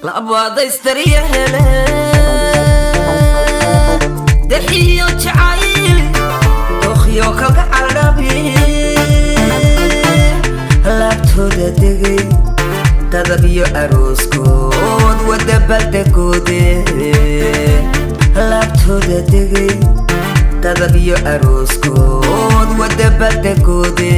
Labadaystariya hele dexiyo jacayl dokhyo kalgacaldhabi laabtooda degay, dadabyo arooskood wadabaldegoode. Laabtooda degay, dadabyo arooskood wadabaldegoode.